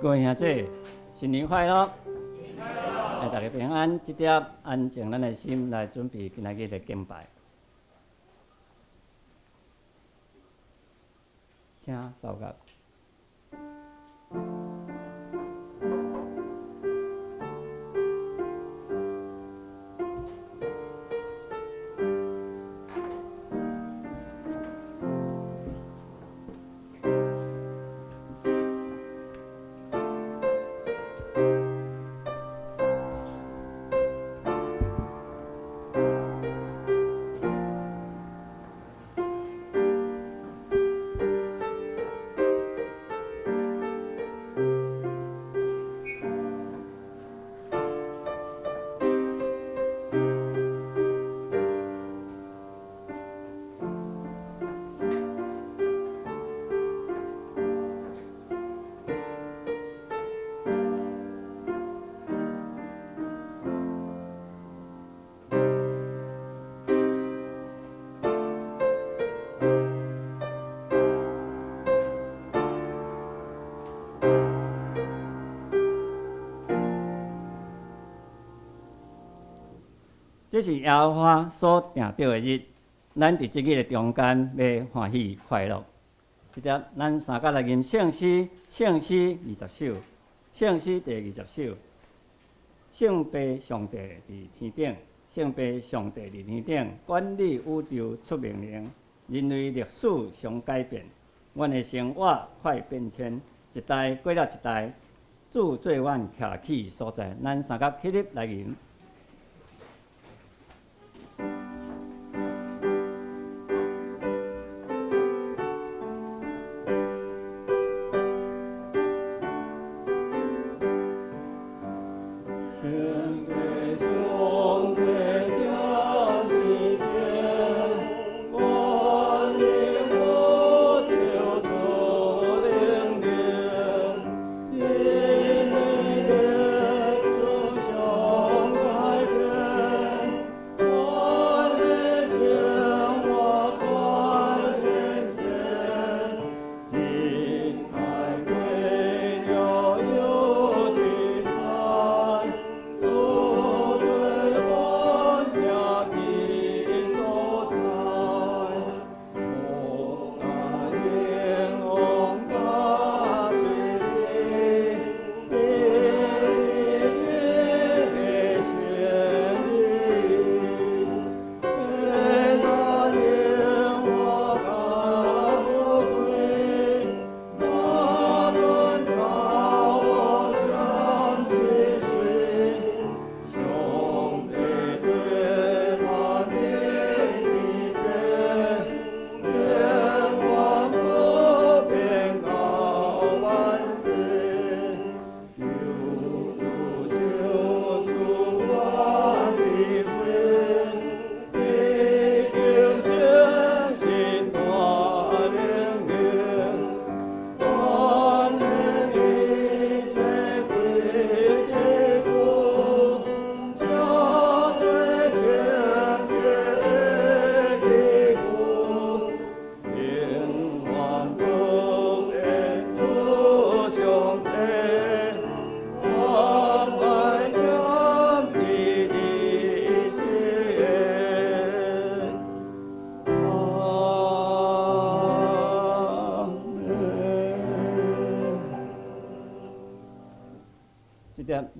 各位兄弟，新年快樂！大家平安，這點安靜咱的心來準備今仔日的敬拜。請禱告。這是耶和華所定著的日，咱佇這日的中間欲歡喜快樂。這節咱三甲來吟聖詩，聖詩二十首，聖詩第20首。聖父上帝佇天頂，聖父上帝佇天頂，管理宇宙出命令，人類歷史常改變，阮的生活快變遷，一代過了一代，主做阮徛起所在，咱三甲起立來吟。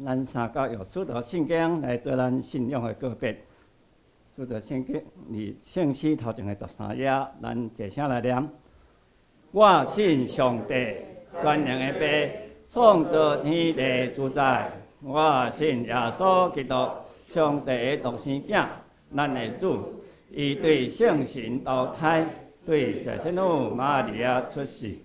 咱三甲用使徒信經來做咱信仰的告別。使徒信經佇聖詩頭前的13頁，咱齊聲來念：我信上帝，全能的父，創造天地主宰。我信耶穌基督，上帝的獨生囝，咱的主。伊對聖神投胎，對在聖女瑪利亞出世，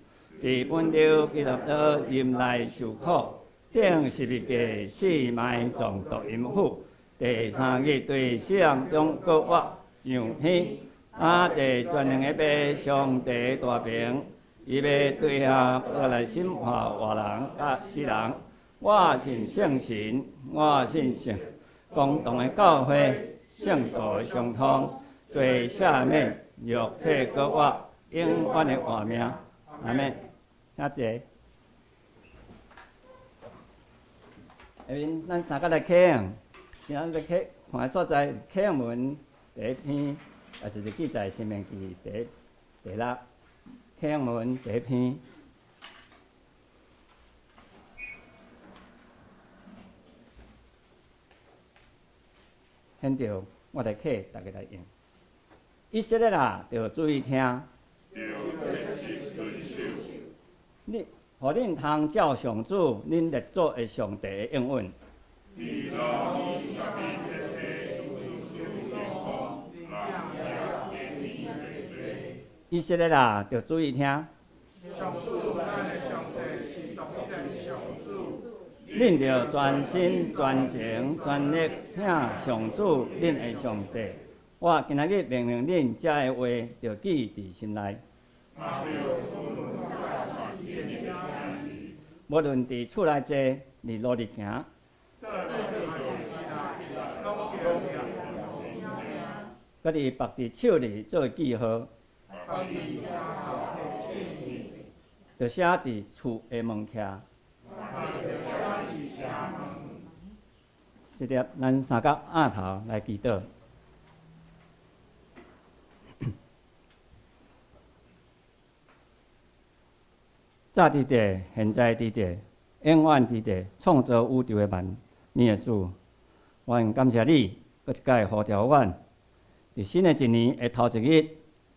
佇本丟彼拉多忍耐受苦。釘十字架死埋葬墮陰府，第三日對死人中復活上天，阿坐全能的父上帝大爿，伊欲對遐閣來審判活人佮死人。我信聖神，我信聖公同的教會，聖徒的相通，罪赦免，肉體復活，永遠的活命。阿們，請坐。下面咱三甲來啟用，今仔日啟看的所在，啟用文第一篇，也是記載申命記第六，啟用文第一篇。現在我來啟，大家來用。以色列啊，著注意聽。你，予恁通照上主恁列祖的上帝的應允。以色列啊，著注意聽。恁著專心、專情、專力疼上主恁的上帝。我今仔日命令恁這个話，著記佇心內。無論佇厝內坐，佇路裡行，閣佇縛佇手裡做記號，著寫佇厝的門徛。這粒咱三甲仰頭來祈禱。早佇地，現在佇地，永遠佇地，創造宇宙的萬能的主，阮感謝你，閣一擺呼召阮，佇新的一年的頭一日，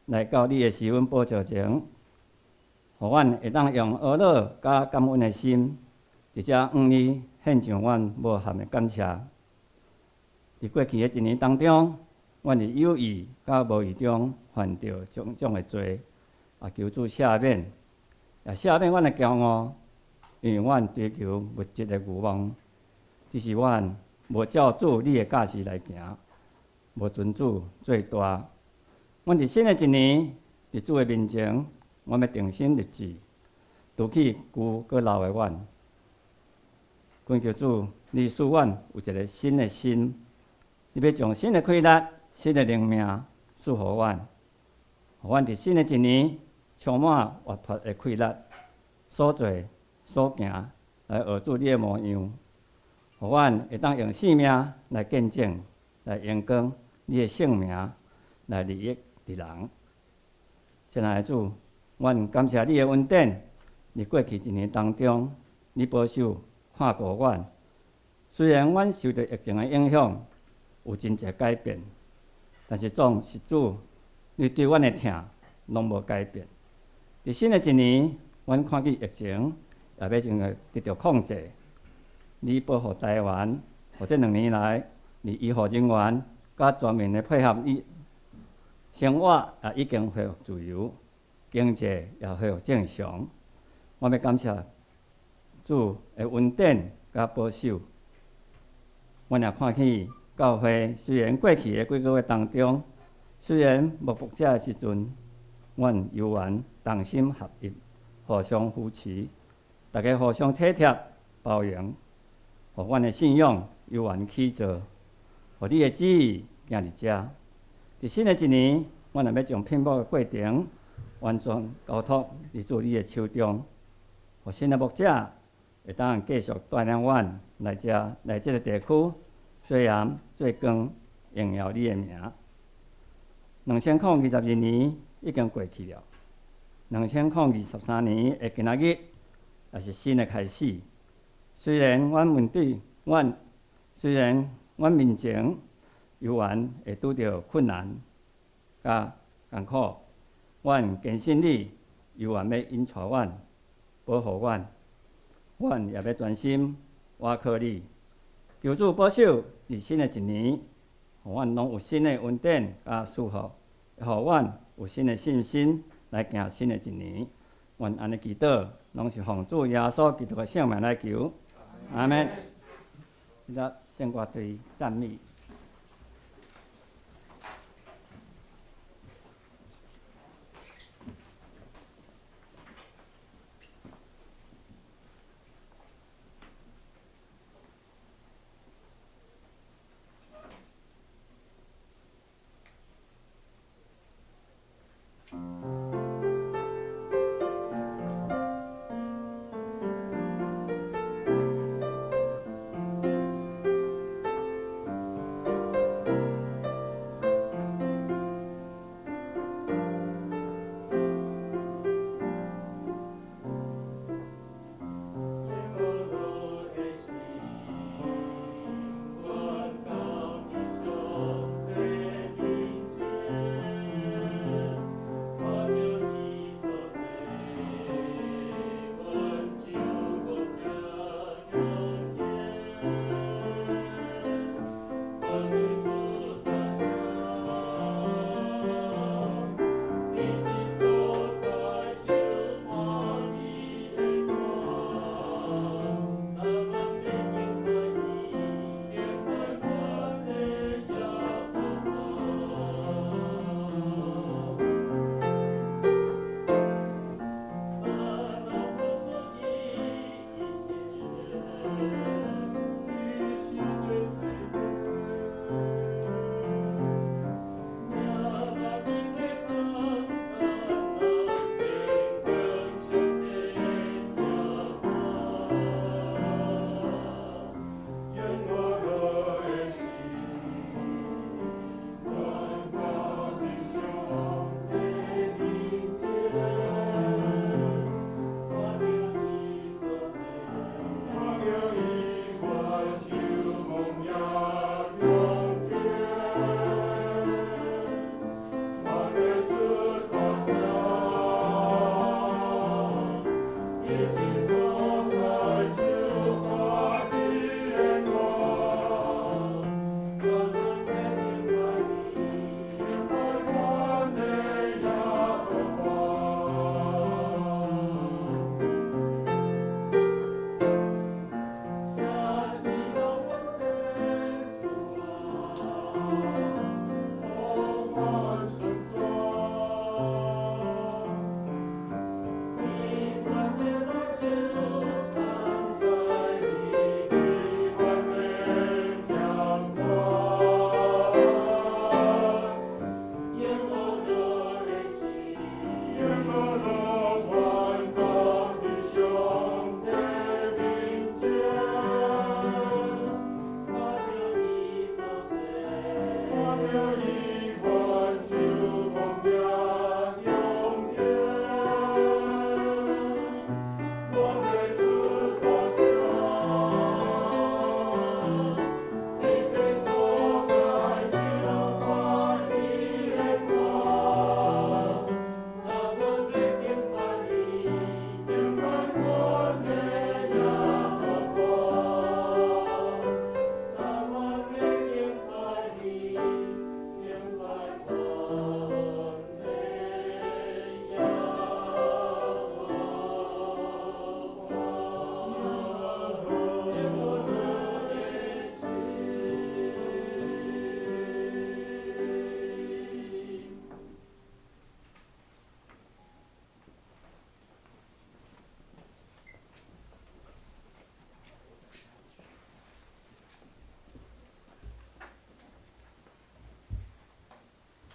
來到你的施恩寶座前，予阮會當用懊惱佮感恩的心，佇遮向你獻上阮無限的感謝。佇過去的一年當中，阮佇有意佮無意中犯著種種的罪，也求主赦免，也赦免阮的驕傲，因為阮追求物質的慾望，只是阮無照主你的教示來行，無尊主做大。阮佇新的一年，佇主的面前，阮欲定心立志，除去舊閣老的阮。懇求主，你賜阮有一个新的心，你欲將新的氣力、新的靈命賜予阮，予阮佇新的一年充滿活潑的氣力，所做所行來學主你的模樣，予阮會當用生命來見證、來榮光你的聖名，來利益別人。親愛的主，阮感謝你的恩典，佇過去一年當中，你保守看顧阮。雖然阮受著疫情的影響，有真濟改變，但是總是主，你對阮的疼攏無改變。佇新的一年，阮看見疫情也欲將會得著控制。你保護台灣，予這2年來，佇醫護人員佮全民的配合，伊生活也已經恢復自由，經濟也恢復正常。我欲感謝主的恩典佮保守。阮也看見教會雖然過去的幾个月當中，雖然無牧者的時陣，阮猶原同心合意，互相扶持，大家互相體貼包容，予阮的信仰猶原起座，予你的旨意行佇遮。佇新的一年，阮也欲將聘牧的過程完全交託佇主你的手中，予新的牧者會當繼續帶領阮來遮來這个地區做鹽做光，榮耀你的名。2022年已經過去了，2023年的今仔日也是新的開始。雖然阮面前猶原會拄著困難佮艱苦，阮堅信你猶原欲引帶阮、保護阮，阮也欲專心倚靠你。求主保守佇新的一年，予阮攏有新的恩典佮祝福，予阮有新的信心來行新的一年。阮按呢祈禱，攏是奉主耶穌基督的聖名來求，阿們。這個聖歌隊讚美。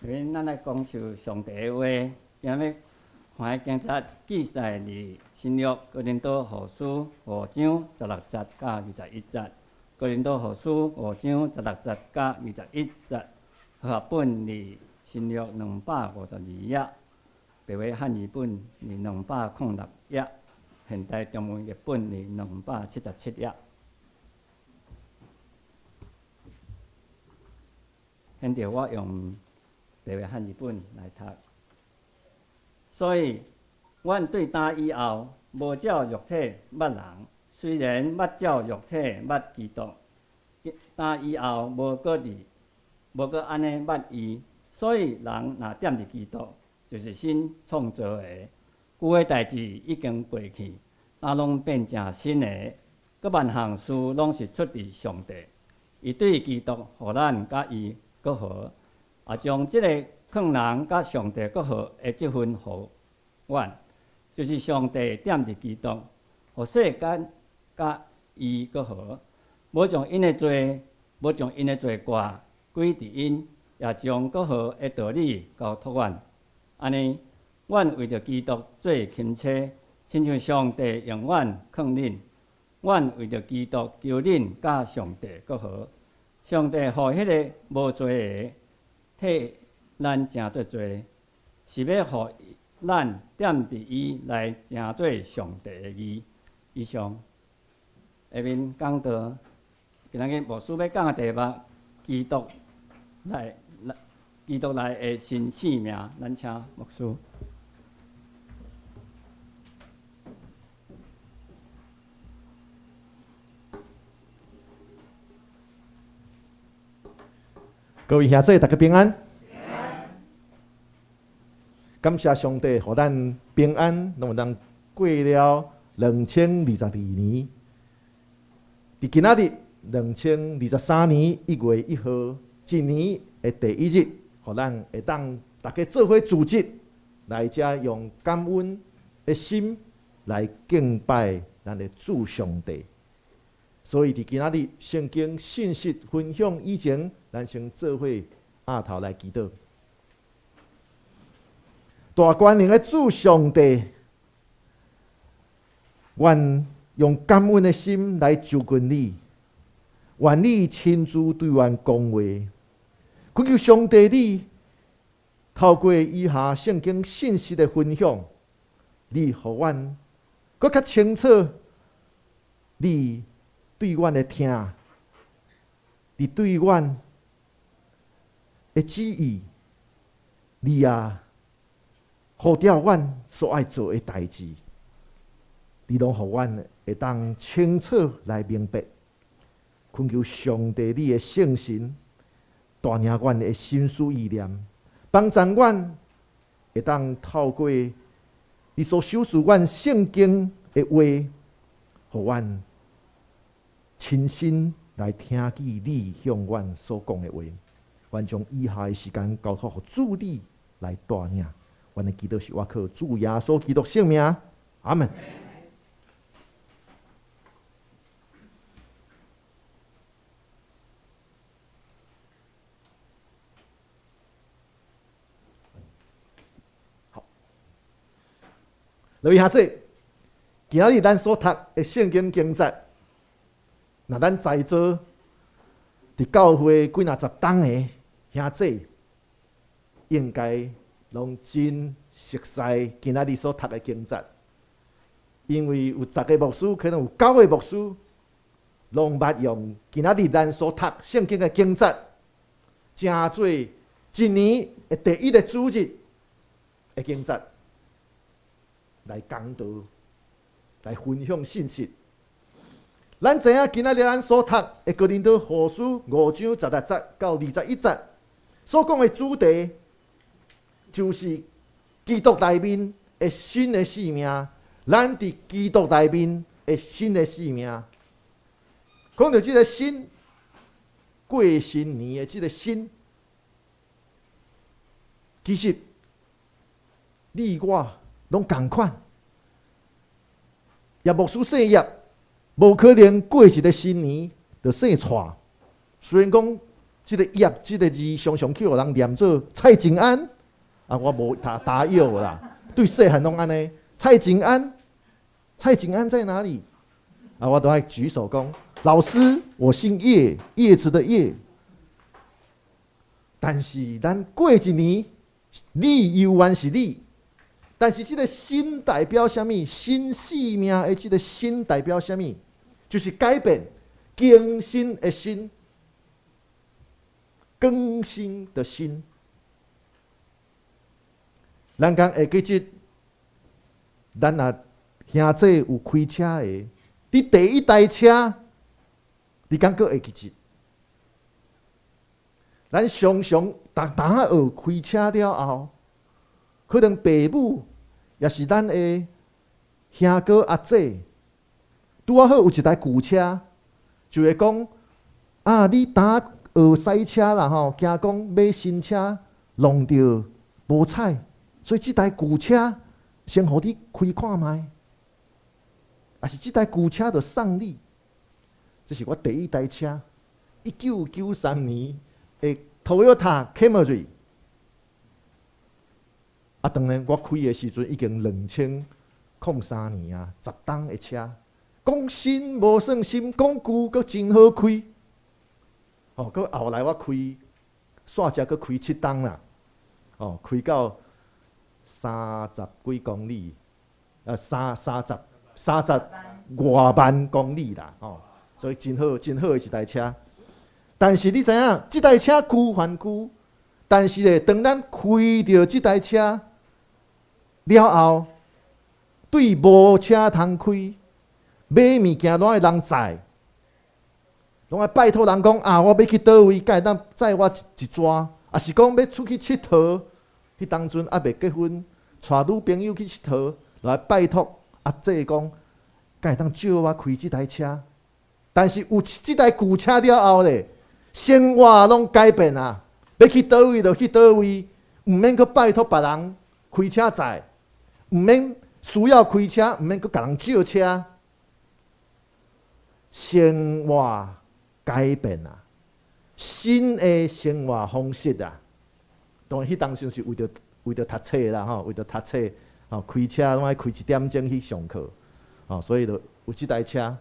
因咱來講授上帝的話，今日看彼經節記載佇新約哥林多後書五章十六節佮二十一節。哥林多後書五章十六節佮二十一節，和合本佇新約252頁，白話漢字本佇206頁，現代中文譯本佇277頁。現在我用白話漢字本來讀，所以，阮對今以後無照肉體捌人，雖然捌照肉體捌基督，今以後無閣佇，無閣按呢捌伊。所以，人若踮佇基督，就是新創造的，舊的代誌已經過去，今攏變成新的。閣萬項事攏是出佇上帝，伊對基督予咱佮伊閣和。也將這个勸人佮上帝閣和的這份予阮，就是上帝踮佇基督，予世間佮伊閣和，無將𪜶的罪，無將𪜶的罪過歸佇𪜶，也將閣和的道理交託阮。按呢，阮為著基督做钦差，親像上帝用阮勸恁，阮為著基督求恁佮上帝閣和。上帝予彼个無罪的替咱成做罪，是欲予咱踮佇伊內成做上帝的義。以上，下面講到今仔日牧師欲講的題目：基督內來，基督內的新生命。咱請牧師。各位兄弟，大家平安。感謝上帝，予咱平安，攏會當過了2022年。佇今仔日2023年1月1號，一年的第一日，予咱會當大家做伙組織來遮，用感恩的心來敬拜咱的主上帝。所以佇今仔日聖經信息分享以前，咱先做伙徛頭來祈禱。大權能的主上帝，阮用感恩的心來就近你，願你親自對阮講話。懇求上帝你透過以下聖經信息的分享，你予阮閣較清楚你對阮的疼，你對阮的旨意，你也呼召阮所愛做的代誌。你攏予阮會當清楚來明白，懇求上帝你的聖神帶領阮的心思意念，幫助阮會當透過你所啟示阮聖經的話，予阮親身來聽見你向阮所講的話。阮將以下的時間交託予主你來帶領。阮的祈禱是倚靠主耶穌基督聖名，阿門。好，來位兄弟，今仔日咱所讀的聖經經節，若咱在座佇教會幾若十冬的兄弟，應該攏真熟似今仔日所讀的經節，因為有十个牧師，可能有九个牧師，攏捌用今仔日咱所讀聖經的經節，成做一年的第一个主日的經節來講道，來分享信息。咱知影今仔日咱所讀的哥林多後書五章十六節到21節所講的主題，就是基督內面的新的生命。咱佇基督內面的新的生命。講著這个新，過新年的這个新，其實你我攏仝款。葉牧師姓葉，無可能過一个新年就姓蔡。雖然講這个葉這个字常常去予人念做蔡靜安，啊，我無打打擾啦。對細漢攏按呢，蔡靜安，蔡靜安在哪裡？啊，我都愛舉手講，老師，我姓葉，葉子的葉。但是咱過一年，你猶原是你。但是這个新代表啥物？新生命的這个新代表啥物？就是改變、更新的新、更新的新。咱講會記得，咱若兄弟有開車的，你第一台車，你敢閣會記得？咱常常逐當學開車了後，可能爸母，也是咱的兄哥阿姐，拄仔好有一台舊車，就會講啊，你當學駛車啦吼，驚講買新車弄著無彩，所以這台舊車先予你開看覓，抑是這台舊車就送你。這是我第一台車，1993年的 Toyota Camry。啊，當然我開的時陣已經2003年啊，十冬的車，講新無算新，講舊閣真好開。哦，閣後來我開，煞才閣開七冬啦。哦，開到三十幾公里，三十外萬公里啦。哦，所以真好，真好的一台車。但是你知影，這台車舊還舊，但是咧，當咱開著這台車了後，對無車通開，買物件攏愛人載，攏愛拜託人講啊，我欲去佗位，敢會當載我一逝，抑是講欲出去𨑨迌，彼當陣猶未結婚，帶女朋友去𨑨迌，就愛拜託阿姐講，敢會當借我開這台車？但是有這台舊車了後咧，生活攏改變啊！欲去佗位就去佗位，毋免閣拜託別人開車載，毋免需要開車，毋免閣共人借車，生活改變啊！新的生活方式啊！當然，彼當時是為著讀冊啦，吼，為著讀冊，吼，開車攏愛開一點鐘去上課，吼，所以就有這台車，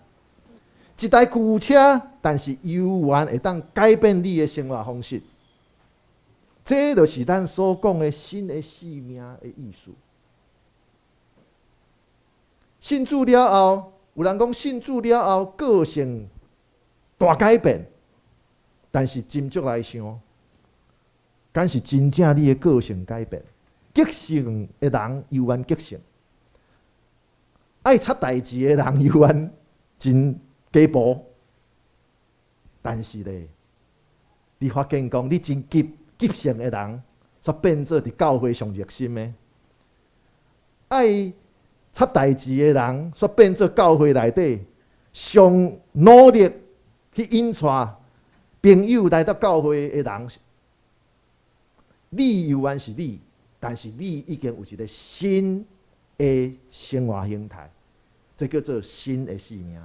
一台舊車，但是猶原會當改變你的生活方式。這就是咱所講的新的生命的意思。信主了後，有人講信主了後個性大改變，但是斟酌來想，敢是真正你的個性改變？激性的人猶原激性，愛愛插代誌的人猶原真雞婆，但是咧，你發現講你真急急性的人，煞變做佇教會上熱心的。愛插代誌的人，煞變做教會內底上努力去引帶朋友來到教會的人。你猶原是你，但是你已經有一個新的生活形態，這叫做新的生命。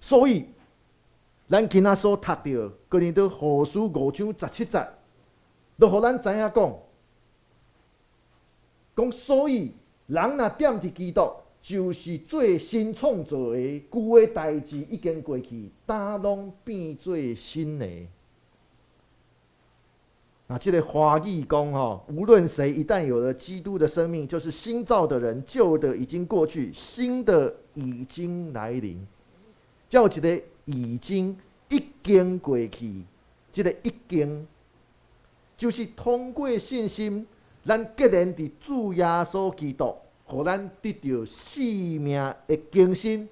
所以，咱今仔所讀著，哥林多後書5章17節，都予咱知影講，講所以人若踮佇基督，就是做新創造的，舊的代誌已經過去，呾攏變做新的。那這个華語講吼，無論誰一旦有了基督的生命，就是新造的人，舊的已經過去，新的已經來臨。這有一个已經已經過去，這个已經就是通過信心，咱結連佇主耶穌基督，予咱得著生命的更新。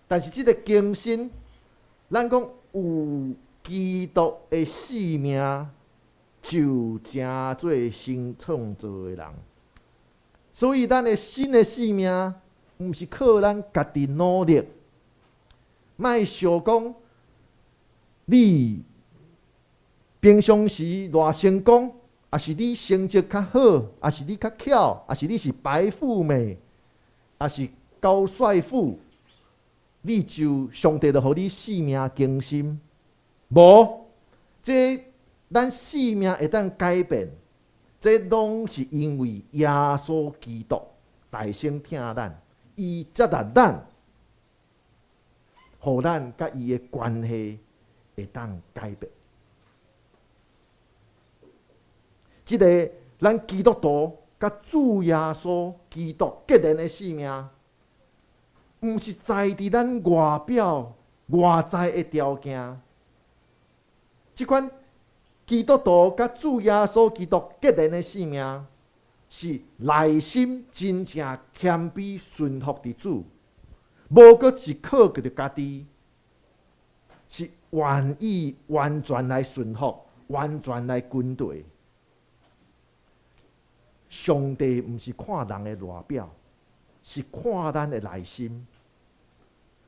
但是這个更新，咱講有基督的生命，就成做新創造的人。所以，咱的新的生命，毋是靠咱家己努力。莫想講，你平常時偌成功，抑是你成績較好，抑是你較巧，抑是你是白富美，抑是高帥富，你就上帝就予你生命更新。無，這咱生命會當改變，這攏是因為耶穌基督代先疼咱，伊接納咱。予咱佮伊的關係會當改變。這个咱基督徒佮主耶穌基督結連的生命，毋是在佇咱外表外在的條件。這款基督徒佮主耶穌基督結連的生命，是內心真正謙卑順服佇主。無閣是靠著家己，是願意完全來順服，完全來跟隨。上帝毋是看人的外表，是看咱的內心。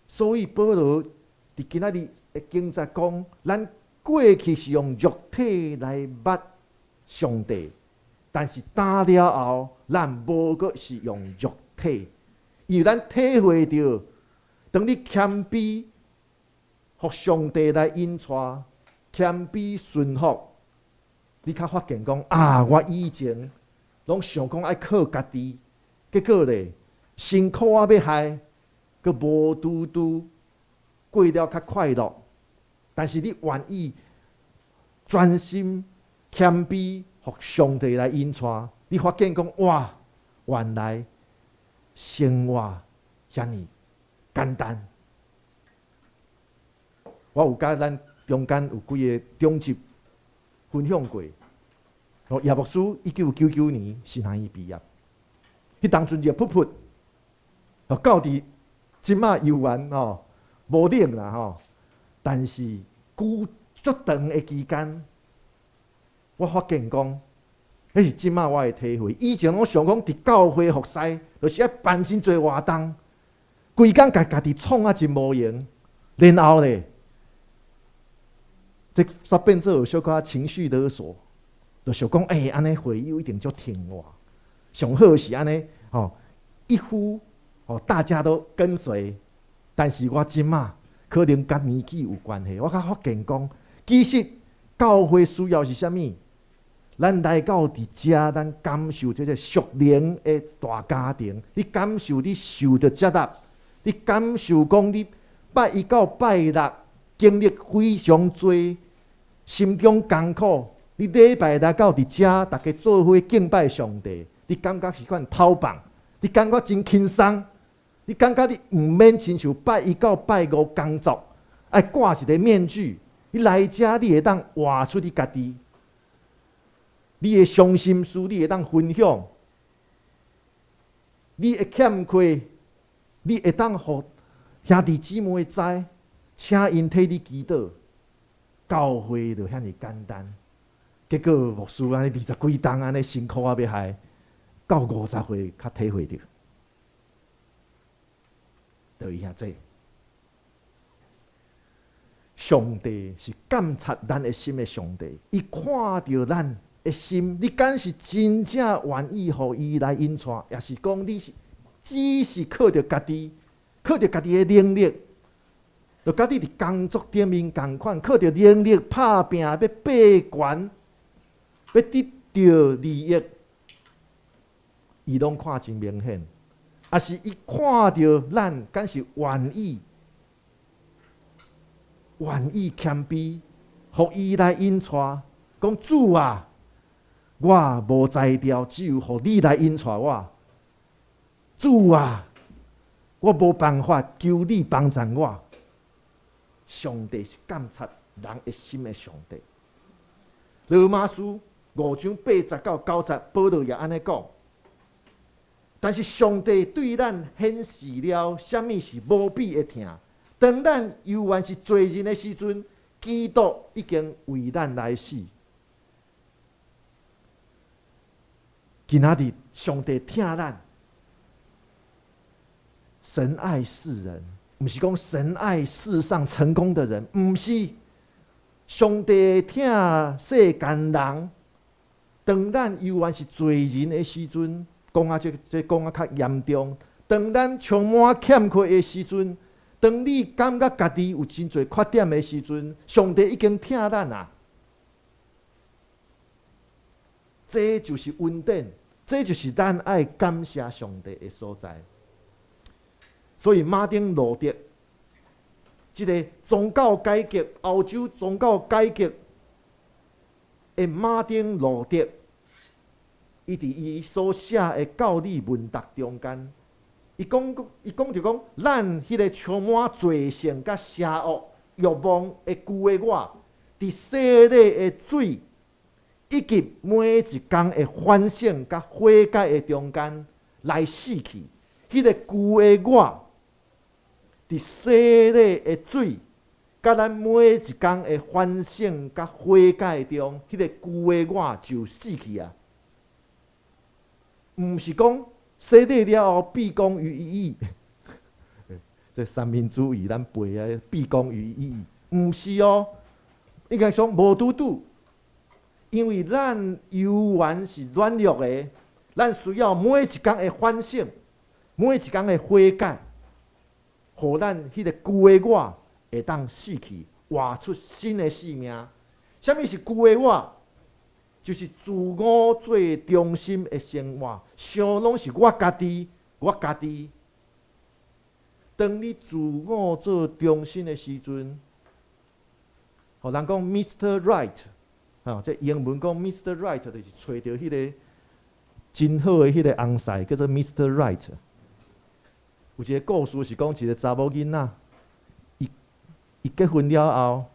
所以保羅佇今仔日的經節講，咱過去是用肉體來捌上帝，但是打了後，咱無閣是用肉體，因為咱體會著。當你謙卑，予上帝來引帶，謙卑順服，你較發現講啊，我以前攏想講愛靠家己，結果咧辛苦啊欲害，閣無拄拄過了較快樂。但是你願意專心謙卑，予上帝來引帶，你發現講哇，原來生活遐爾簡單。我有佮咱中間有幾个長執分享過。哦，葉牧師1999年神學院畢業，彼當陣熱噗噗，哦，到佇這馬猶原吼無冷啦吼，但是久足長的期間，我發現講，彼是這馬我的體會。以前我想講，佇教會服侍，就是愛辦真濟活動，規工共家己創啊真無閒，然後咧，這煞變做有小可情緒勒索，就想講，欸，按呢會友一定足聽我，上好是按呢，吼，一呼，吼，大家都跟隨。但是我這馬可能佮年紀有關係，我較發現講，其實教會需要是啥物？咱來到佇遮，咱感受這个屬靈的大家庭，你感受你受著接納，你感受講你拜一到拜六經歷非常濟心中艱苦，你禮拜來到佇遮，大家做伙敬拜上帝，你感覺是款透放，你感覺真輕鬆，你感覺你毋免親像拜一到拜五工作，愛掛一个面具，你來遮你會當活出你家己。你的傷心事，你會當分享；你的欠缺，你會當予兄弟姊妹知，請𪜶替你祈禱。教會就遐爾簡單，結果牧師按呢二十幾冬按呢辛苦啊欲害，到50歲較體會著，就是遐濟。上帝是監察咱的心的上帝，伊看著咱的心，你敢是真正願意予伊來引帶，抑是講你是只是靠著家己，靠著家己的能力，就佮你佇工作頂面仝款，靠著能力拍拚，欲爬懸，欲得著利益，伊攏看真明顯。抑是伊看著咱，敢是願意謙卑，予伊來引帶，講主啊，我無才調，只有予你來引帶我。主啊，我無辦法，求你幫助我。上帝是監察人的心的上帝。羅馬書5章8節到9節，保羅也按呢講。但是上帝對咱顯示了啥物是無比的疼。當咱猶原是罪人的時陣，基督已經為咱來死。今仔日上帝疼咱，神愛世人。毋是講神愛世上成功的人，毋是上帝疼世間人。當咱猶原是罪人的時陣，講啊這講啊較嚴重。當咱充滿欠缺的時陣，當你感覺家己有真濟缺點的時陣，上帝已經疼咱啊！這就是恩典，這就是咱愛感謝上帝的所在。所以馬丁路德，這个宗教改革，歐洲宗教改革的馬丁路德，伊佇伊所寫的教理問答中間，伊講就講，咱彼个充滿罪性佮邪惡欲望的舊的我，佇洗禮的水以及每一工的反省佮悔改的中間來死去，彼个舊的我。佇洗禮的水，佮咱每一工的反省佮悔改中，彼个舊的我就死去啊！毋是講洗禮了後畢功於一役，這三民主義咱背啊，畢功於一役，毋是哦，應該講無拄拄，因為咱猶原是軟弱的，咱需要每一工的反省，每一工的悔改。予咱彼个舊的我會當死去，活出新的生命。啥物是舊的我？就是自我做中心的生活，想攏是我家己，我家己。當你自我做中心的時陣，予人講 Mr. Right，吼，這英文講 Mr. Right 就是揣著彼个真好的彼个翁婿，叫做 Mr. Right。有一個故事是講一個查某囡仔，伊結婚了後，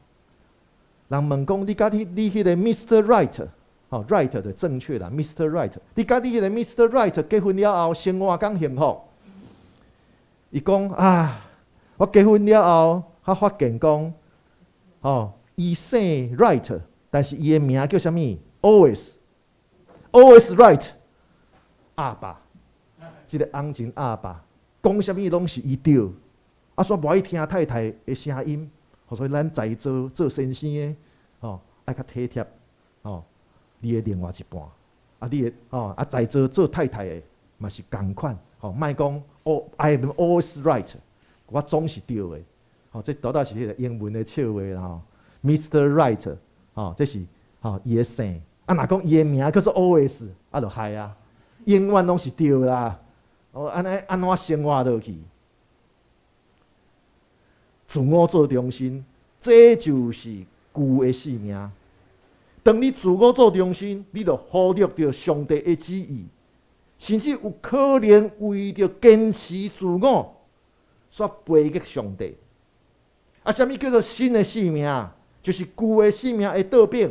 人問講你佮你彼個 Mr. Right，吼，Right 就正確啦，Mr. Right，你佮你彼個 Mr. Right 結婚了後，生活敢幸福？伊講啊，我結婚了後，才發現講，吼，伊姓 Right，但是伊的名叫啥物？Always，Always Right，鴨霸，這个翁真鴨霸。講啥物攏是伊對，啊，煞無愛聽太太的聲音，所以咱在座做先生的，吼，愛較體貼，吼，你的另外一半，啊，你的，吼，啊，在座做太太的嘛是仝款，吼，莫講哦，I am always right，我總是對的，吼，這拄才是彼个英文的笑話啦，吼，Mr. Right，吼，這是吼伊的姓，啊，若講伊的名叫做 Always，啊，就害啊，永遠攏是對啦。哦，按呢按怎生活落去？自我做中心，這就是舊的生命。當你自我做中心，你就忽略著上帝的旨意，甚至有可能為著堅持自我，煞背逆上帝。啊，啥物叫做新的生命？就是舊的生命的倒轉。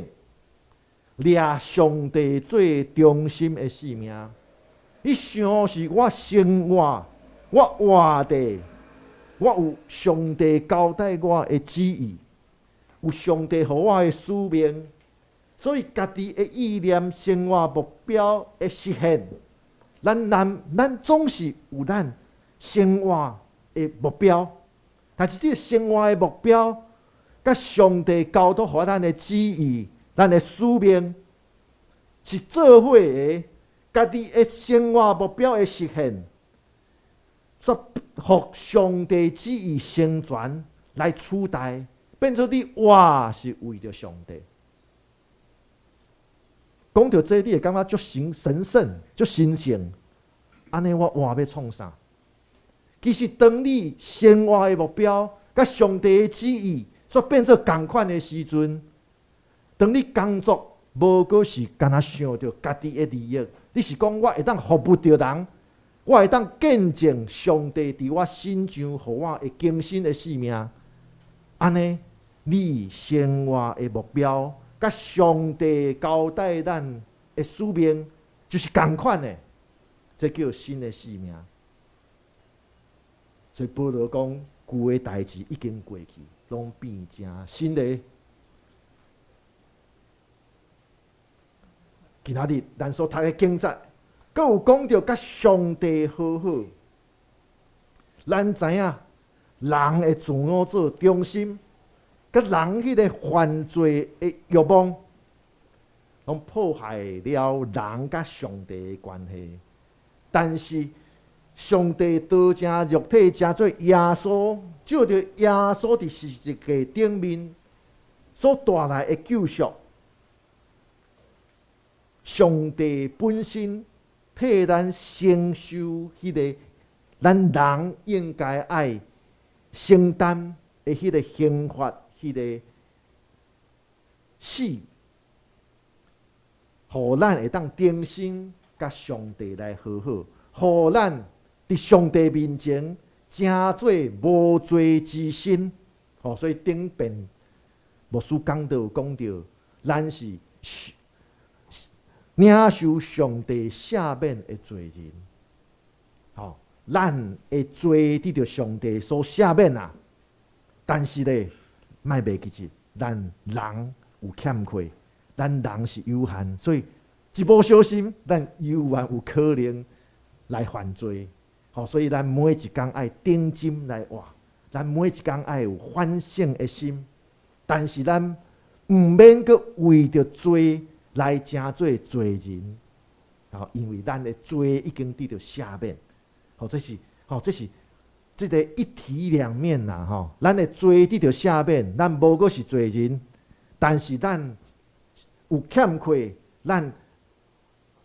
掠上帝做中心的生命。你想是我生活，我活的，我有上帝交代我的旨意，有上帝予我的使命，所以家己的意念、生活目標的實現，咱總是有咱生活的目標，但是這个生活的目標，佮上帝交託予咱的旨意、咱的使命是做伙的，家己的生活目標的實現，煞予上帝旨意成全來取代，變做你活是為著上帝。講著這，你會感覺足神聖、足神聖。按呢，我活欲創啥？其實，當你生活的目標佮上帝的旨意煞變做仝款的時陣，當你工作無閣是干焦想著家己的利益，你是講我會當服務著人，我會當見證上帝佇我身上予我的更新的生命。按呢，你生活的目標佮上帝交代咱的使命就是仝款的，這叫新的生命。所以保羅講，舊的代誌已經過去，攏變成新的。今仔日咱所讀的經節，閣有講著佮上帝和好。咱知影，人會自我做中心，佮人彼个犯罪的欲望，攏破壞了人佮上帝的關係。但是，上帝道成肉體，成做耶穌，藉著耶穌佇十字架頂面所帶來的救贖，上帝本身替咱承受彼个咱人應該愛承擔的彼个刑罰，彼个死，予咱會當重新佮上帝來和好，予咱佇上帝面前成做無罪之身。吼，所以頂遍牧師講道有講著，咱是領受上帝赦免的罪人。吼，咱的罪得著上帝所赦免啊。但是咧，莫袂記得，咱人有欠缺，咱人是有限，所以一無小心，咱猶原有可能來犯罪。吼，所以咱每一工愛認真來活，咱每一工愛有反省的心。但是咱毋免閣為著罪來成做罪人，吼，因為咱的罪已經得著赦免。吼，這是吼，這是這个一體兩面啦，吼。咱的罪得著赦免，咱無閣是罪人，但是咱有欠缺，咱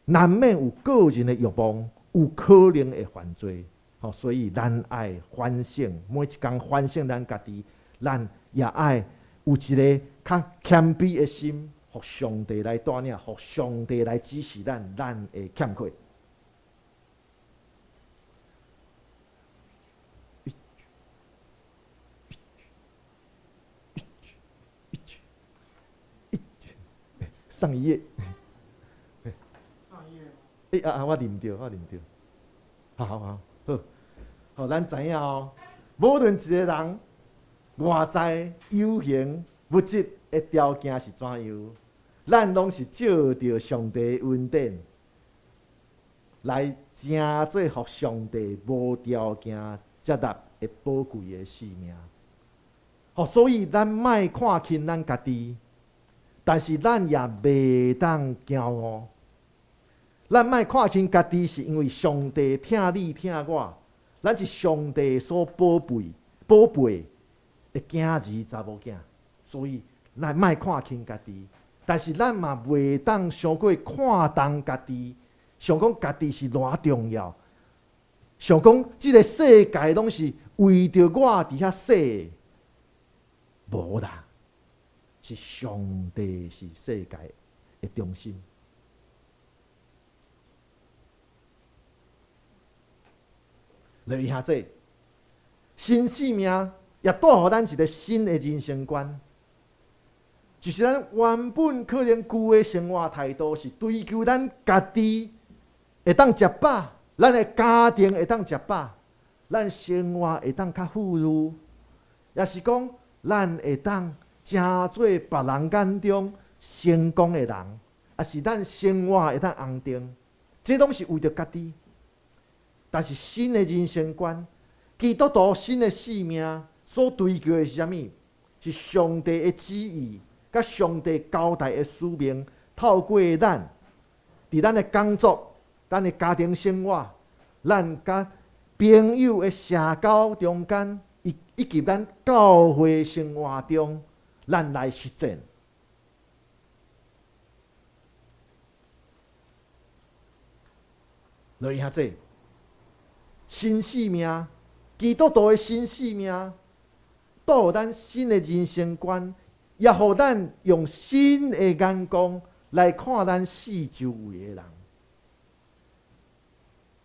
難免有個人的欲望，有可能會犯罪。吼，所以咱愛反省，每一工反省咱家己，咱也愛有一个較謙卑的心，予上帝來帶領，予上帝來指示咱，咱的欠缺。一、一、一、一、上一頁。上一頁。欸啊啊！我啉著，我啉著。好好好，好，好，咱知影哦。無論一个人外在有形物質的條件是怎樣，咱攏是借著上帝的恩典來成做予上帝無條件接納的寶貴的生命。吼，所以咱莫看輕咱家己，但是咱也袂當驕傲。咱莫看輕家己，是因為上帝疼你疼我，咱是上帝所寶貝、寶貝的囝兒、查某囝，所以咱莫看輕家己。但是咱嘛袂當傷過看重家己，想講家己是偌重要，想講這个世界攏是為著我佇遐設的，無啦，是上帝是世界的中心。落去兄弟，新生命也帶予咱一个新的人生觀。就是咱原本可能舊的生活態度是追求咱家己會當食飽，咱的家庭會當食飽，咱生活會當較富裕，抑是講咱會當成做別人眼中成功的人，抑是咱生活會當安定，這攏是為著家己。但是新的人生觀，基督徒新的生命所追求的是啥物？是上帝的旨意，佮上帝交代的使命，透過咱，佇咱的工作、咱的家庭生活、咱佮朋友的社交中間，以及咱教會生活中，咱來實踐。落去遐濟，新生命，基督徒的新生命，帶予咱新的人生觀，也予咱用新的眼光來看咱四周圍的人。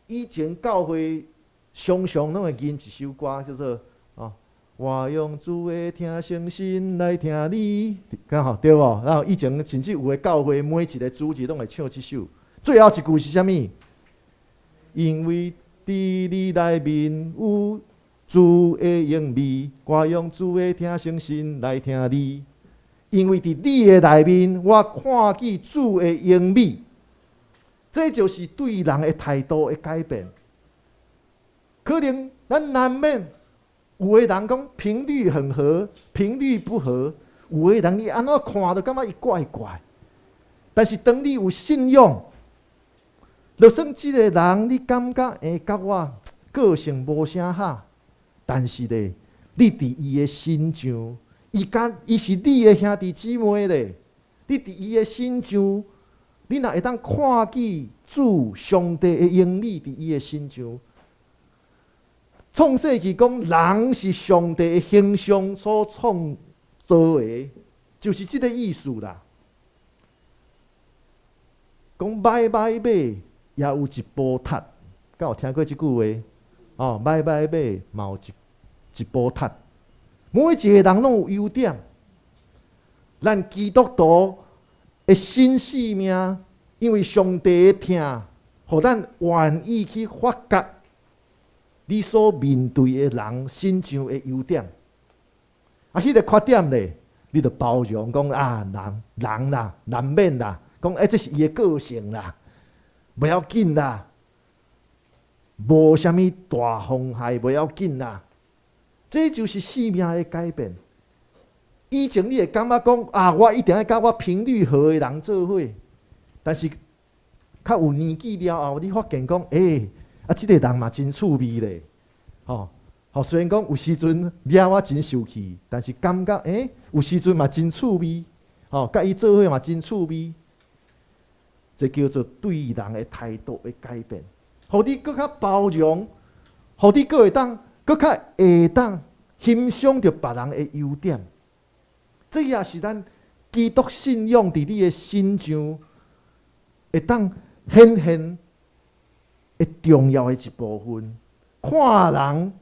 以前教會常常攏會吟一首歌，叫做“哦，我用主的疼誠心來疼你”，敢吼對無？然後以前甚至有的教會每一個主日攏會唱這首。最後一句是啥物？因為佇你內面有主的榮美，我用主的疼誠心來疼你。因為佇你的內面，我看見主的榮美。這就是對人的態度的改變。可能咱難免有的人講頻率很合，頻率不合；有的人你按怎看都感覺伊怪怪。但是當你有信仰，就算這個人你感覺會佮我個性無啥合，但是咧，你佇伊的身上，伊佮伊是你的兄弟姊妹咧，你佇伊的身上，你若會當看見主上帝的榮美佇伊的身上。創世記講，人是上帝的形象所創造的，就是這個意思啦。講䆀䆀馬也有一步踢，敢有聽過這句話？哦，䆀䆀馬嘛有一步踢。每一個人攏有優點。咱基督徒的新生命，因為上帝的疼，予咱願意去發覺你所面對的人身上的優點。啊，彼個缺點咧，你就包容講啊，人人啦，難免啦，講欸，這是伊的個性啦，袂要緊啦，無啥物大風害，袂要緊啦。這就是生命的改變。以前你會感覺講啊，我一定愛佮我頻率合的人做伙，但是較有年紀了後，你發現講，欸，啊，這個人嘛真趣味咧，吼，吼，雖然講有時陣惹我真生氣，但是感覺欸，有時陣嘛真趣味，吼，佮伊做伙嘛真趣味。這叫做對人的態度的改變，予你閣較包容，予你閣會當，閣較會當欣賞著別人的優點。這也是咱基督信仰佇你的身上會當顯現的重要的一部分。看人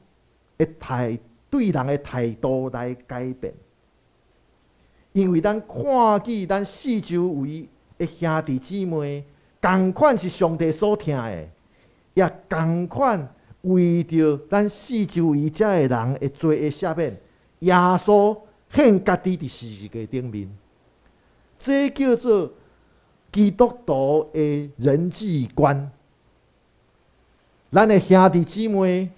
的態，對人的態度來改變，因為咱看見咱四周圍的兄弟姊妹，仝款是上帝所疼的，也仝款為著咱四周圍遮的人的罪的赦免，耶穌獻家己佇十字架頂面，這叫做基督徒的人際觀。咱的兄弟姊妹，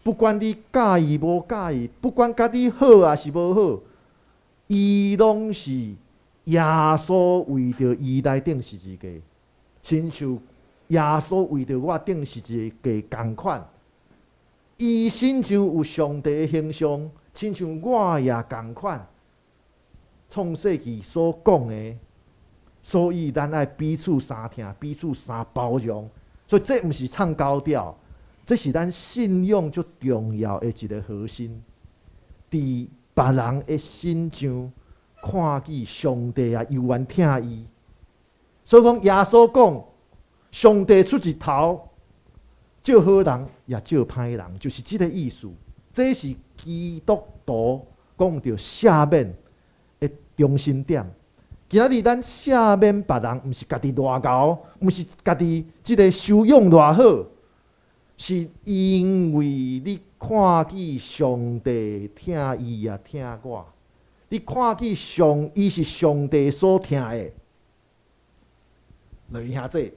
不管你佮意無佮意，不管佮你好抑是無好，伊攏是耶穌為著伊來釘十字架，親像耶穌為著我釘十字架仝款。伊身上有上帝的形象，親像我也仝款。創世記所講的，所以咱愛彼此相疼，彼此相包容。所以這毋是唱高調，這是咱信仰足重要的一個核心。佇別人的身上看見上帝啊，猶原疼伊。所以講，耶穌講，上帝出日頭，照好人也照歹人，就是這個意思。這是基督徒講著赦免的的中心點。今仔日咱赦免別人，毋是家己偌𠢕，毋是家己這个修養偌好，是因為你看見上帝疼伊也疼我，你看見上伊是上帝所疼的。來兄弟，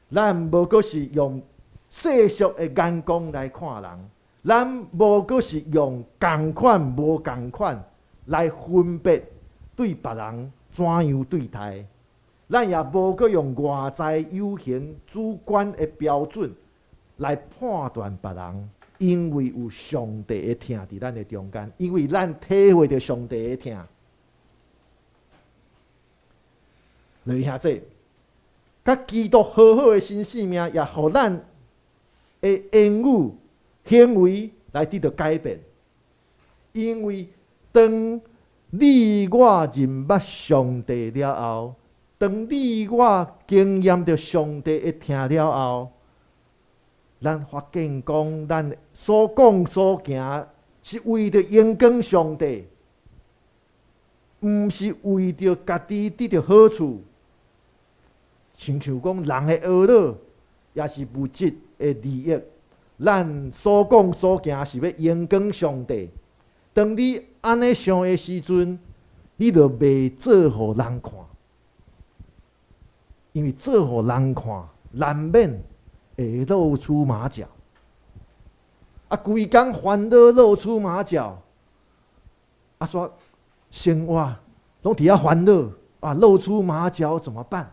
咱無閣是用世俗的眼光來看人，咱無閣是用仝款無仝款來分別對別人怎樣對待，咱也無閣用外在有形主觀的標準來判斷別人，因為有上帝的疼佇咱的中間，因為咱體會著上帝的疼。來兄弟，佮基督和好的新生命，也予咱的言語行為來得著改變。因為當你我認捌上帝了後，當你我經驗著上帝的疼了後，咱發現講，咱所講所行是為著榮光上帝，毋是為著家己得著好處。親像講人的懊惱，抑是物質的利益，咱所講所行是欲榮光上帝。當你按呢想的時陣，你就袂做予人看，因為做予人看，難免會露出馬腳。啊，規工煩惱露出馬腳，啊，煞生活攏佇遐煩惱，啊，露出馬腳怎麼辦？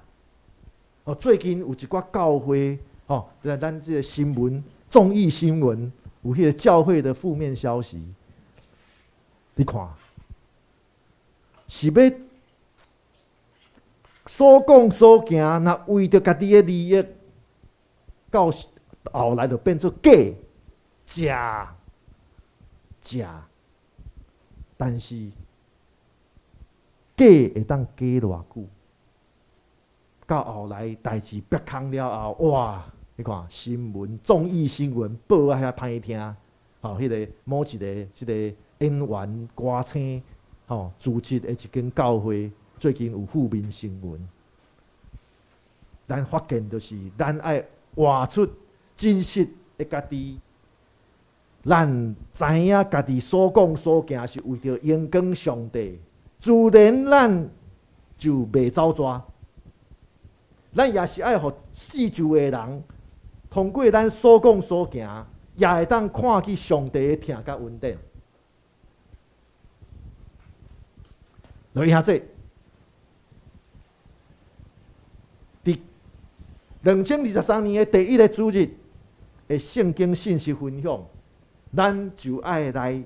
哦，最近有一寡教會，吼，咱這个新聞，綜藝新聞有彼个教會的負面消息，你看，是欲所講所行，若為著家己的利益，到後來就變做假、假、假，但是假會當假偌久？到後來代誌煏空了後，哇！你看新聞，綜藝新聞報啊遐歹聽，吼，彼个某一个這个演員歌星，吼，組織的一間教會，最近有負面新聞。咱發現就是，咱愛活出真實的家己，咱知影家己所講所行是為著榮光上帝，自然咱就袂走蛇。咱也是愛予四周的人，通過咱所講所行，也會當看見上帝的疼佮恩典。來兄弟，佇2023年的第一个主日的聖經信息分享，咱就愛來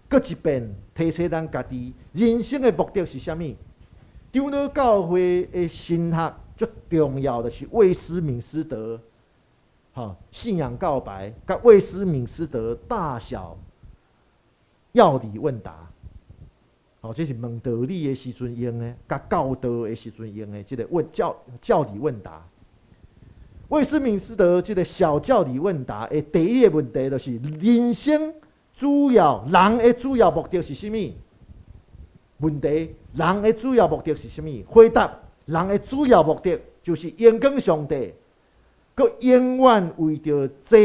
閣一遍提醒咱家己，人生的目的是啥物？長老教會的神學最重要的是衛斯敏斯特，吼，信仰告白，佮衛斯敏斯特大小要理問答，吼，這是問道理的時陣用的，佮教導的時陣用的，這个問教教理問答。衛斯敏斯特這个小教理問答的第一个問題就是人生主要人的主要目的是啥物？問題，人的主要目的是啥物？回答。人的主要目的就是榮光上帝，閣永遠為著這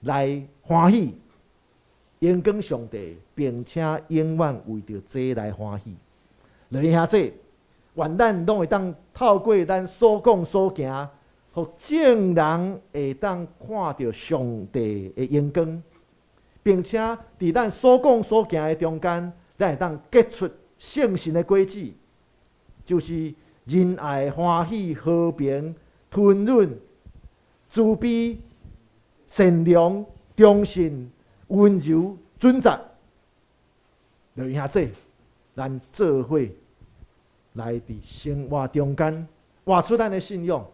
來歡喜。榮光上帝，並且永遠為著這來歡喜。來兄弟，願咱攏會當透過咱所講所行，予眾人會當看著上帝的榮光，並且佇咱所講所行的中間，咱會當結出聖神的果子，就是仁愛、歡喜、和平、吞忍、慈悲、善良、忠信、溫柔、準則。來兄弟，咱做伙來佇生活中間活出咱的信仰，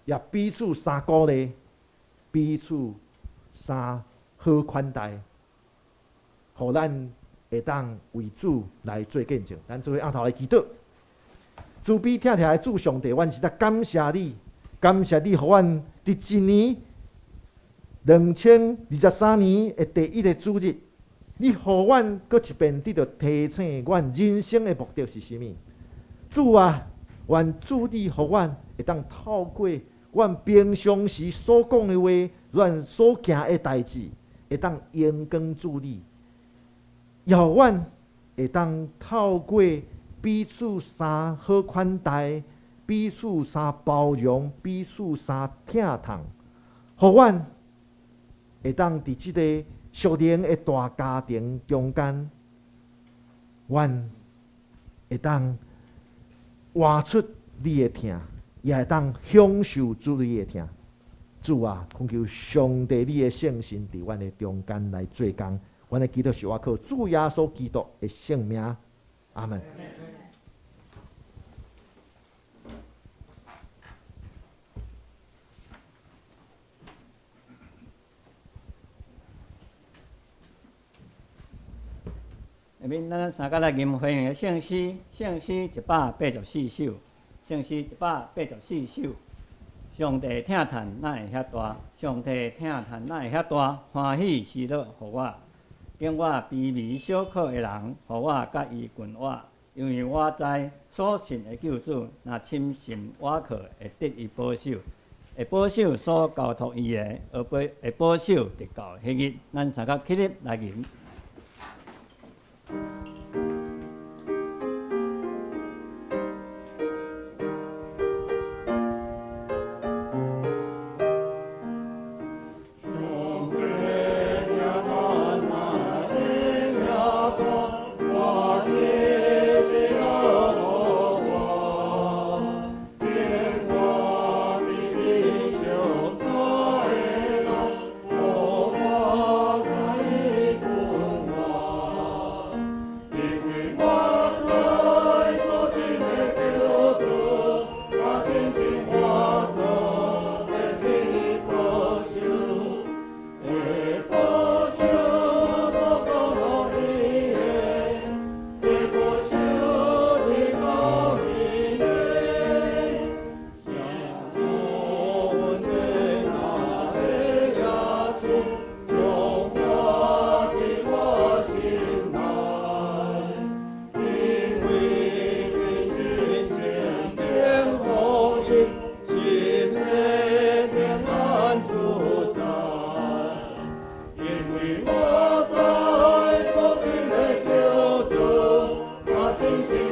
也彼此相鼓勵，彼此相好款待，予咱會當為主來做見證。咱做伙徛頭來祈禱。慈悲疼疼的主上帝，阮實在感謝你，感謝你，予阮佇一年2023年的第一个主日，你予阮閣一遍得著提醒阮人生的目的是啥物？主啊，願主你予阮會當透過阮平常時所講的話，阮所行的代誌，會當榮光主你，予阮會當透過彼此相好款待，彼此相包容，彼此相疼痛，予阮會當佇這個屬靈的大家庭中間，阮會當活出你的疼，也會當享受主你的疼。主啊，懇求上帝你的聖神佇阮的中間來做工，阮的祈禱是倚靠主耶穌基督的聖名，阿門。下面咱三個來吟歡迎的聖詩，聖詩184首，聖詩184首。上帝疼嘆哪會遐大？上帝疼嘆哪會遐大？歡喜喜樂予我，景我卑微小可的人，予我佮伊近活。因為我知所信的救主，若深信倚靠，會得伊保守，會保守所交託伊的，而保會保守直到彼日。咱三個起立來吟。請坐。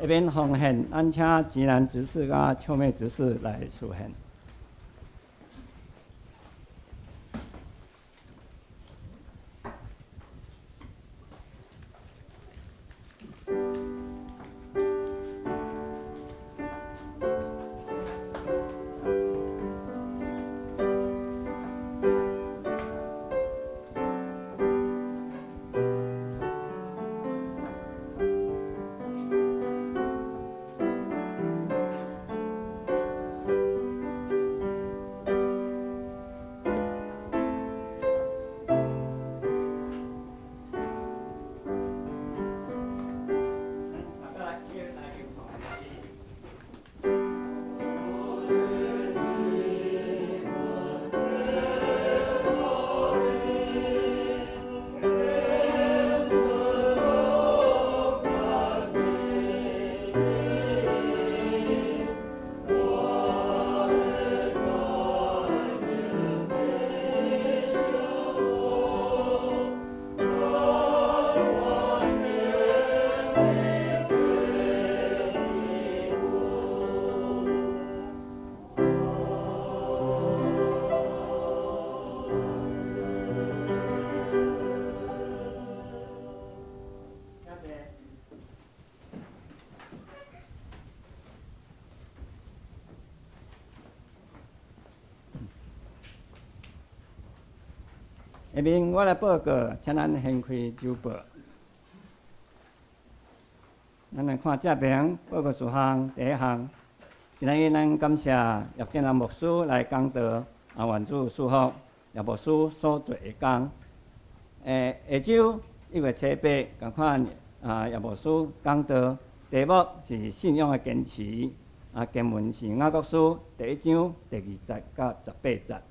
下面奉獻，咱請吉南執事佮秋妹執事來示獻。下面我來報告，請咱掀開週報。咱來看這邊報告事項第一項，今仔日咱感謝葉建南牧師來講道，啊，願主賜福葉牧師所做的工。下週1月7日仝款啊，葉牧師講道，題目是信仰的堅持，啊，經文是雅各書第一章第二節到18節。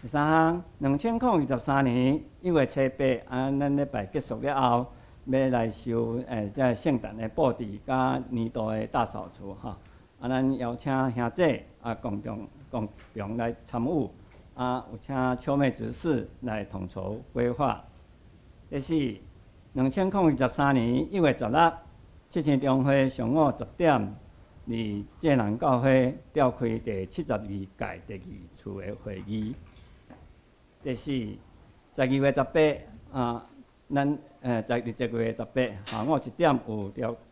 第三項，2023年1月7日，啊，咱禮拜結束了後，欲來收這聖誕的布置佮年度的大掃除吼。啊，咱邀請兄姐啊共同共同來參與，啊，有請秋妹執事來統籌規劃。第四，2023年1月16，七星中會上午10點，佇濟南教會召開第72屆第二次的會議。第四，12月18啊，咱12月18下午1點有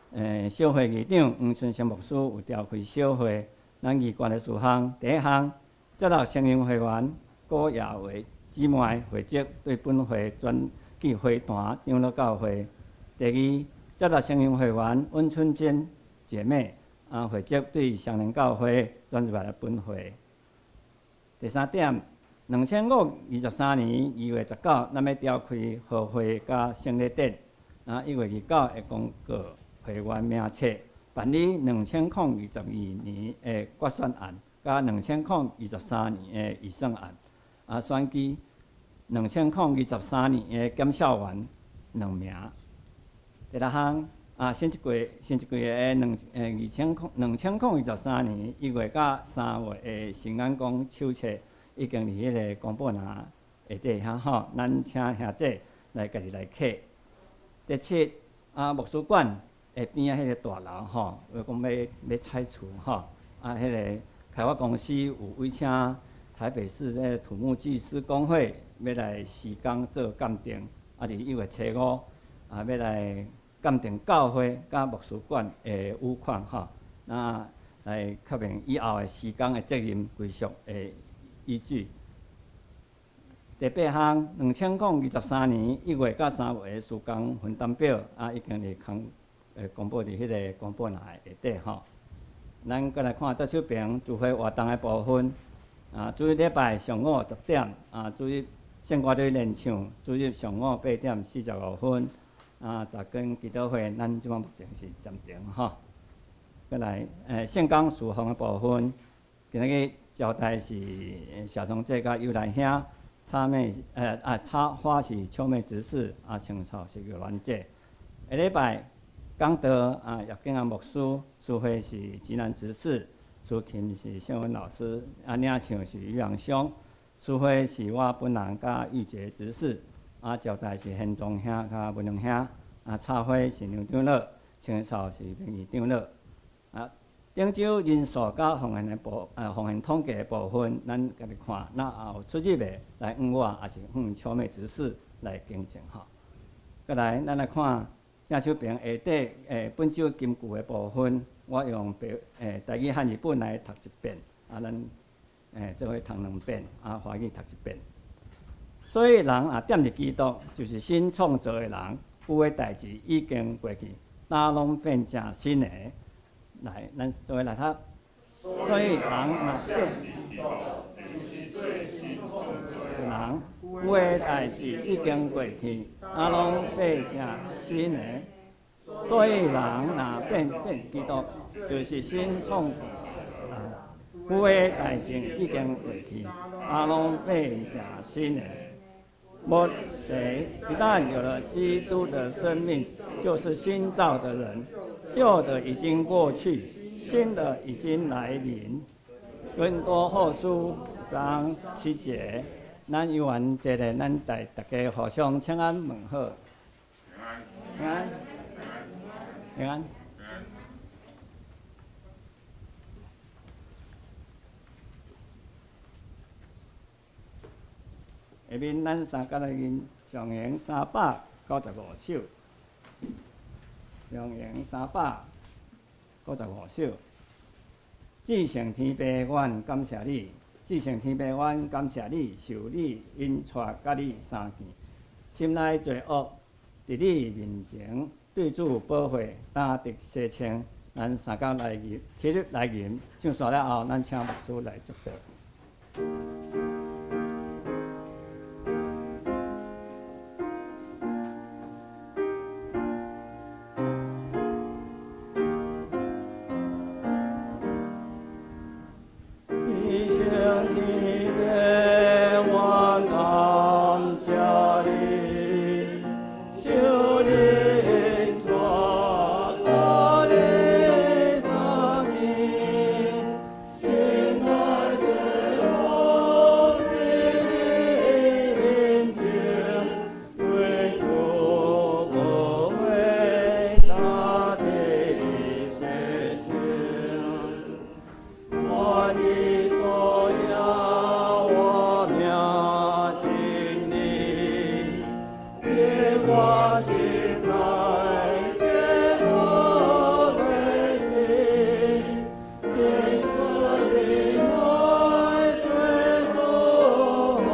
召小會議長黃春生牧師有召開小會，咱議決的事項，第一項，接納成人會員郭亞偉姊妹會籍對本會轉寄會團長老教會。第二，接納成人會員溫春珍姐妹啊會籍對雙連教會轉入來本會。第三點，2023年2月19，咱欲召開和會佮聖禮典。啊，1月29會公告會員名冊，辦理2022年的決算案，佮2023年的預算案。啊，選舉2023年的檢校員兩名。第六項，啊，新一季的兩欸二千空2023年1月佮3月的新眼光手冊已經佇彼个公布欄下底遐吼，咱請兄姐來家己來刻。第七，啊，牧師館下邊仔彼个大樓吼，有講欲拆除吼，啊，彼个開發公司有委請台北市這个土木技師公會欲來施工做鑑定，啊，佇1月初5啊，欲來鑑定教會佮牧師館的屋況吼，那來確認以後的施工的責任歸屬的依據。第八項，2023年1月佮3月的施工分擔表啊，已經佇公公布佇彼个公布欄下底吼。咱閣來看左手邊聚會活動的部分。啊，主日禮拜上午10點，啊，主日聖歌隊練唱，主日上午8點45分。啊，十更祈禱會，咱這擺目前是暫停吼。閣來，聖工事奉的部分，今仔日招待是謝松姐佮尤來兄，插妹，啊，插花是秋妹執事，啊，清掃是玉蘭姐。下禮拜講道啊，葉景安牧師，司會是吉南執事，司琴是謝文老師，啊，領唱是于陽兄，司會是我本人佮玉潔執事，啊，招待是賢宗兄佮文龍兄，啊，插花是梁長老，清掃是明義長老。啊，頂週人數佮奉獻的部，奉獻統計的部分，咱家己看，那也有出入的來問我，抑是問秋妹執事來更正吼。閣來，咱來看正手邊下底，本週金句的部分，我用白，台語漢字本來讀一遍，啊，咱，做伙讀兩遍，啊，華語讀一遍。所以人若踮佇基督，就是新創造的人，舊的代誌已經過去，焦攏變成新的。來，咱做伙來讀。所以人若變人，舊的代誌已經過去，焦攏變成新的。所以人若變變基督，就是新創造的人，舊的代誌已經過去，焦攏變成新的。無誰一旦有了基督的生命，就是新造的人，舊的已經過去，新的已經來臨。哥林多後書章7節，咱有緣這個，咱大家互相請安問好。平安，平安。下面咱三甲來吟上行395首，上行395首。至聖天父，阮感謝你。至聖天父，阮感謝你，受你引帶，佮你相見，心內罪惡，佇你面前對主寶血擔得洗清。咱三工來吟，起立來吟，唱煞了後，咱請牧師來祝禱。天上天父，我感謝你，受你引帶，佮你相見，心內罪惡，佇你面前，對主寶血擔得洗清。願以所耶和名真理，令我心內得樂歸真，天主的愛最左右，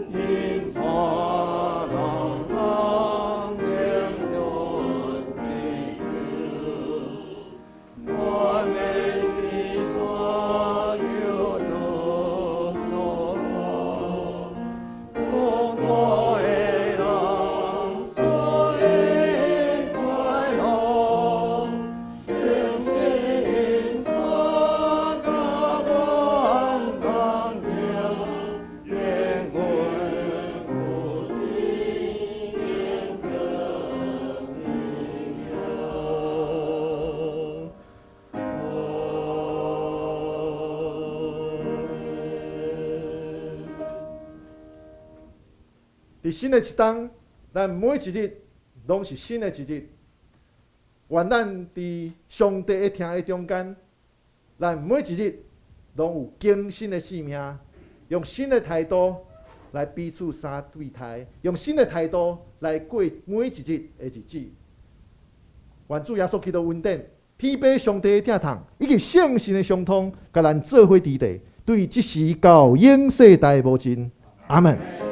引帶人當靈論地球。我欲是山求主樂，廣大的人所因快樂，誠心引帶甲阮同行，願阮有真永榮耀。阿們。佇新的一冬，咱每一日攏是新的一日。願咱佇上帝的疼的中間，咱每一日攏有更新的生命，用新的態度來彼此相對待，用新的態度來過每一日的日子。願主耶穌基督恩典、天父上帝的疼痛，以及聖神的相通，共咱做伙佇地，對這時到永世代無盡。阿門。